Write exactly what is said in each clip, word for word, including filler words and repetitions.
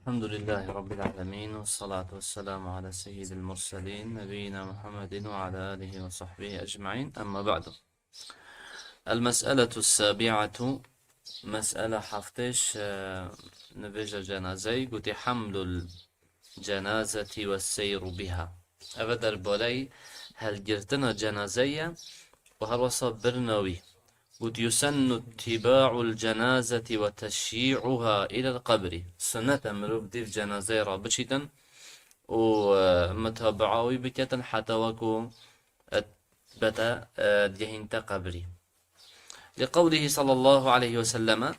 الحمد لله رب العالمين، والصلاة والسلام على سيد المرسلين، نبينا محمد وعلى آله وصحبه أجمعين. أما بعد. المسألة السابعة، مسألة حفتش، آه، نبيج الجنازي، قلت: حمل الجنازة والسير بها. Ev e derbarey helgirtina cenazeye û her wesa birina wî. Got: يسن اتباع الجنازة وتشييعها إلى القبر. Sunnet e mirov dîv cenazeyê re biçîtin û, e, mutaba'a wî biketin heta wekû, e, bete, e, digehînte qebrî. لقوله صلى الله عليه وسلم،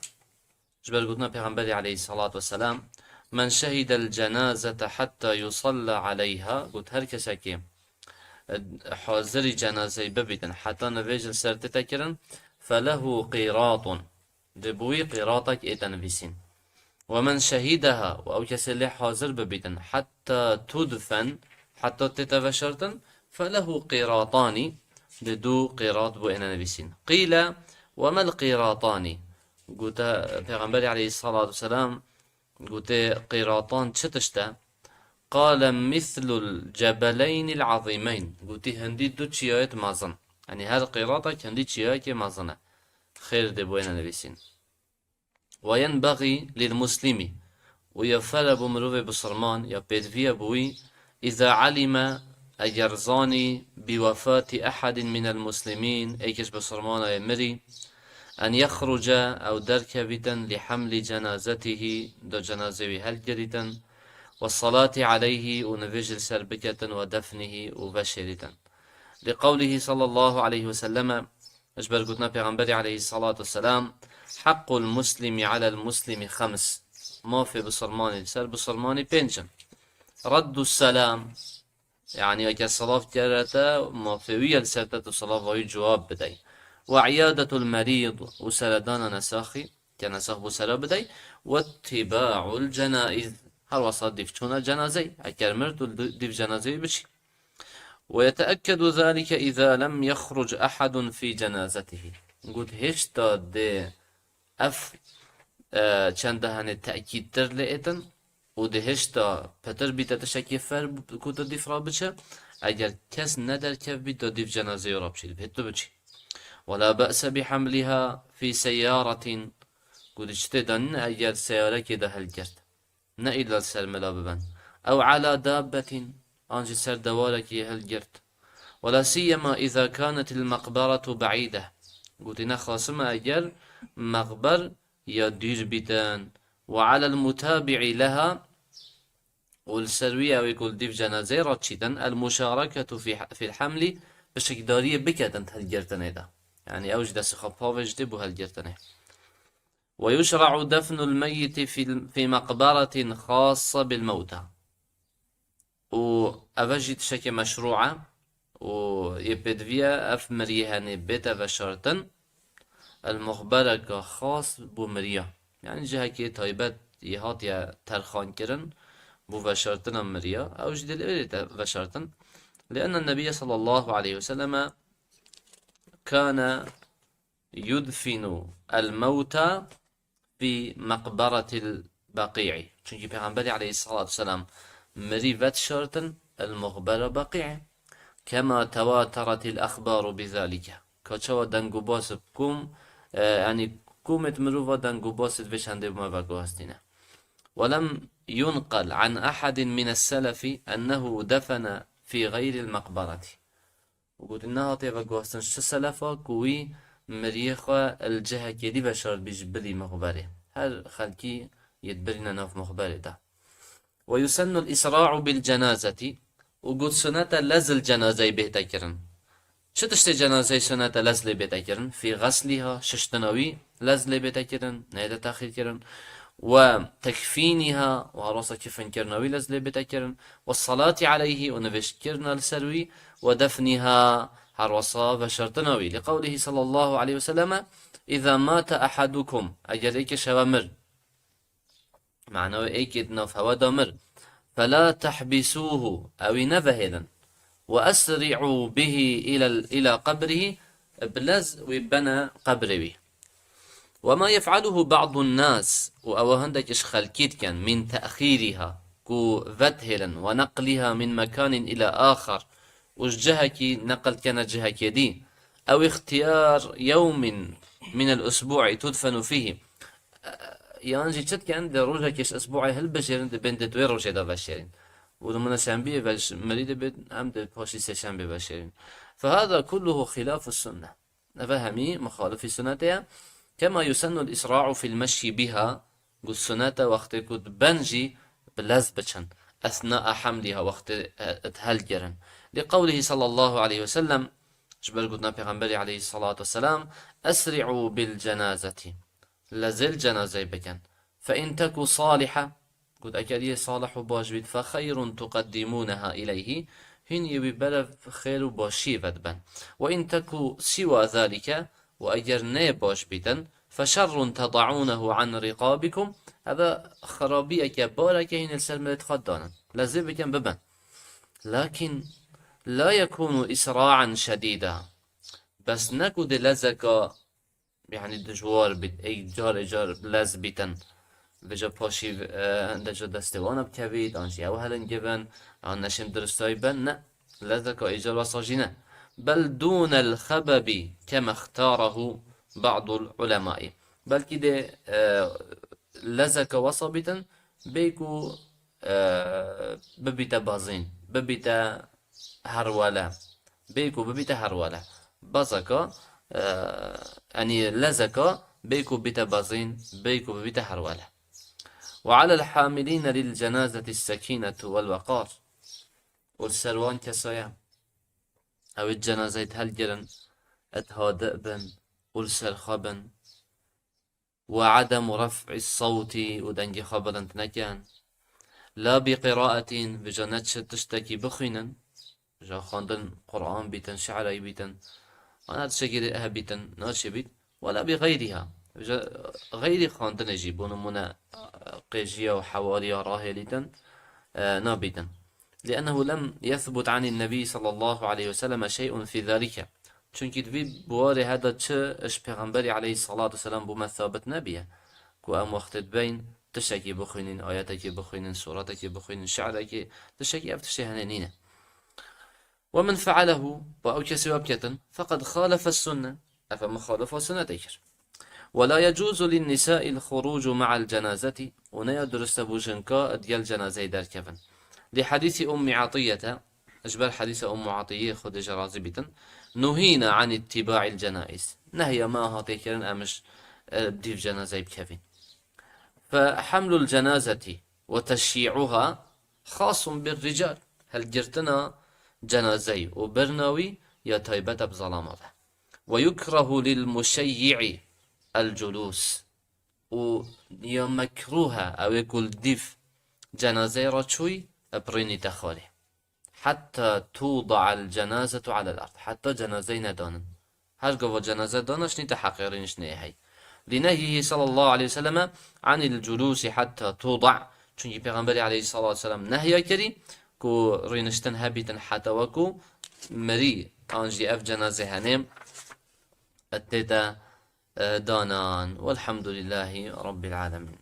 ji ber gotina Pêxemberê aleyhissalatu vesselam: من شهد الجنازة حتى يصلى عليها. Got, her kesekê hazirî cenazeyê bibîtin, heta nivêj li ser tête kirin, فله قيراط. Dê bi wî qîratek ête nivîsîn. ومن شهدها، û ew kesê lê hazir bibîtin, حتى تدفن، heta tête veşartin, فله قيراطان، dê du qîrat bo ête nivîsîn. قيل: وما القيراطان؟ Gote, Pêxemberê aleyhissalatu vesselam gote, qîratan çi tişt e? قال: مثل الجبلين العظيمين. Gotî hindî du çiyayêt mezin. Yanî her qîratek hindî çiyayekê mezin e. Xêr dê bo ête nivîsîn. وينبغي للمسلم، û ya fer e bo mirovê bisilman, ya pêdiviye bo wî, إذا علم، eger zanî، بوفاة أحد من المسلمين، êkê ji bisilmanayê mirî، أن يخرج، ew derkevîtin، لحمل جنازته، do cenazê wî helgirîtin، والصلاة عليه، û nivêj li ser biketin، ودفنه، û veşêrîtin. لقوله صلى الله عليه وسلم، ji ber gotina Pêxemberê aleyhissalatu vesselam: حق المسلم على المسلم خمس. Mafê bisilmanê li ser bisilmanê pênc in. رد السلام، yanî eger silav kere te, mafê wî ye li ser te tu silava wî cewab bidey. وعيادة المريض، û seredana nesaxî, ke nesax bo sera bidey. واتباع الجنائز، her wesa dîv çûna cenazeyê, eger mir tu li dîv cenazeyê biçî. ويتأكد ذلك إذا لم يخرج أحد في جنازته. Got, hêşta dê ev, e, çend hene tekîdtir lê êtin û dê hêşta pitir bîte tiştekî fer ku tu dîv re biçe, eger kes nederkevbî tu dîv cenazeyê re biçî, dibê tu biçî. ولا بأس بحملها في سيارة. Got, çi tê de nîne eger seyarekê de hilgirt. Ne îlla li ser mela bibin. أو على دابة، an jî ser dewarekî hilgirt. ولا سيما إذا كانت المقبرة بعيدة. Gotî ne xasim e eger mexber ya dûr bîtin. وعلى المتابع لها، û li ser wî ew ê ku li dîv cenazeyê re çîtin، المشاركة في، في الحمل، pişikdariyê biketin di hilgirtinê de. Yanî ew ji destê xwe pavê jidê bo hilgirtinê. ويشرع دفن الميت في، في مقبرة خاصة بالموتى. û ev jî tiştekê meşrû e û yê pêdivî ye ev miriyê henê bête veşartin, el muxbereke xas bo miriya. Yanî cihekê taybet yê hatiye terxankirin bo veşartina miriya, ew jî dê li wê te veşartin. لأن النبي صلى الله عليه وسلم كان يدفن الموتى في مقبرة البقيع. Çunkî Pêxemberê aleyhissalatu vesselam mirî vedişartin el muxbera Beqî'ê. كما تواترت الأخبار بذلك. Ka çawa dengûbas bi kom, e, yanî komêt mirova dengûbasê di vê çendê bo me veguhastîne. ولم ينقل عن أحد من السلف أنه دفن في غير المقبرة. Û gotin, nehatiye veguhastin ji çi selefa ku wî miriyê xwe li cihekê dî veşartbî ji bilî mixberê. Her xelkî yê dibirîne nav mixberê de. ويسن الإسراع بالجنازة، û got, sunet e lez li cenazeyê bête kirin. Çi tiştê cenazeyê sunet e lez lê bête kirin? في غسلها، şiştina wî lez lê bête kirin, neyête texîr kirin. وتكفينها، û her wesa kifinkirina wî lez lê bête kirin. والصلاة عليه، û nivêjkirina li ser wî. ودفنها، her wesa veşartina wî. لقوله صلى الله عليه وسلم: إذا مات أحدكم، eger êkê ji hewe mir. Mana wê êkê di nav hewe de mir. فلا تحبسوه، ew ê nevehêlin. وأسرعوا به إلى، إلى قبره، bi lez wî bene qebrê wî. وما يفعله بعض الناس، û ewa hindek ji xelkî dikin, من تأخيرها، ku vedhêlin، ونقلها من مكان إلى آخر، û ji cihekî neqil dikene cihekê dî. أو اختيار يوم من الأسبوع تدفن فيه. Yan jî çi dikin, di rojekê ji isbu'ê hilbijêrin, dibên di wê rojê de veşêrin. Û di mine şembiyê ve ji mirî dibin, em di paşî sêşembê veşêrin. فهذا كله خلاف السنة. Ev hemî muxalifî sunetê ye. كما يسن الإسراع في المشي بها، ku sunet e wextê ku diben jî bi lez biçin. أثناء حملها، wextê, e, dihelgirin. لقوله صلى الله عليه وسلم، ji ber gotina Pêxemberê aleyhissalatu vesselam, أسرعوا بالجنازة، lezê li cenazeyê bikin. فإن تك صالحة، got, eger yê salih û baş bît, فخير تقدمونها إليه، hîn yê wî berev xêr û başiyê vediben. وإن تك سوى ذلك، û eger neyê baş bîtin, فشر تضعونه عن رقابكم، ev e xirabiyeke, bareke hîn li ser milêt xwe danin. Lezê bikin, bibin. لكن لا يكون إسراعا شديدا. Bes ne ku dê lezeka, yanî dijwar bît, ê car ê car lez bîtin. Vêca paşî, e, hindek ca destê wan bikevît, an jî ew helingivin, an neşên diristayî bin, ne. Lezeka ê car wesa jî ne. بل دون الخبب كما اختاره بعض العلماء. Belkî dê, e, lezeka wesa bîtin, bê ku, e, bibîte bezîn, bibîte herwele. Bê ku bibîte herwele. Bezeka, e, yanî lezeka, bê ku bîte bezîn, bê ku bibîte herwele. وعلى الحاملين للجنازة السكينة والوقار. Û li ser wan kesaya, ew ê cenazeyê dihelgirin, ê hadi bin û li ser xwe bin. وعدم رفع الصوت، û dengê xwe bilind nekin. لا بقراءة، vêca ne çi tiştekî bixwînin. Vêca xwendin Quran bîtin, şi'reyî bîtin. Ana tiştekî dê hebîtin, naçê bît. ولا بغيرها. Vêca xeyrî xwendinê jî, bo nimûne, qêjiya û hewariya rahêlîtin, e, nabîtin. لأنه لم يثبت عن النبي صلى الله عليه وسلم شيء في ذلك. Çunkî di vî biwarê heda çi ji Pêxemberî aleyhissalatu vesselam bo me sabit nebiye ku em wextê dibeyn tiştekî bixwînin, ayetekî bixwînin, sûretekî bixwînin, şi'rekî, tiştekî, ev tiştê henê nîne. ومن فعله، ba ew kesê we biketin, فقد خالف السنة، ev e muxalifa sunetê kir. ولا يجوز للنساء الخروج مع الجنازة، û ne ya durist e bo jinka digel cenazeyê derkevin. لحديث أم عطية، ji ber hedîsa Ummu Atiyê, Xwedê ji razî bîtin, نهينا عن اتباع الجنائز. Nehya me hatiye kirin em ji, e, dîv cenazeyê bikevin. فحمل الجنازة وتشييعها خاص بالرجال. Hilgirtina cenazeyê û birina wî ya taybet e bi zelama ve. ويكره للمشيع الجلوس. Û ya mekrûh e, ew ê ku li dîv cenazeyê re çûyî, e, birînîte xwarê. حتى توضع الجنازة على الأرض. Heta cenazeyê nedanin. Her gava cenaze dana, şinîte heqê rîniştinê hey. لنهيه صلى الله عليه وسلم عن الجلوس حتى توضع. Çunkî Pêxemberê aleyhissalatu vesselam nehya kirî ku rîniştin hebîtin heta weku mirî an jî ev cenaze henê tête, e, danan. والحمد لله رب العالمين.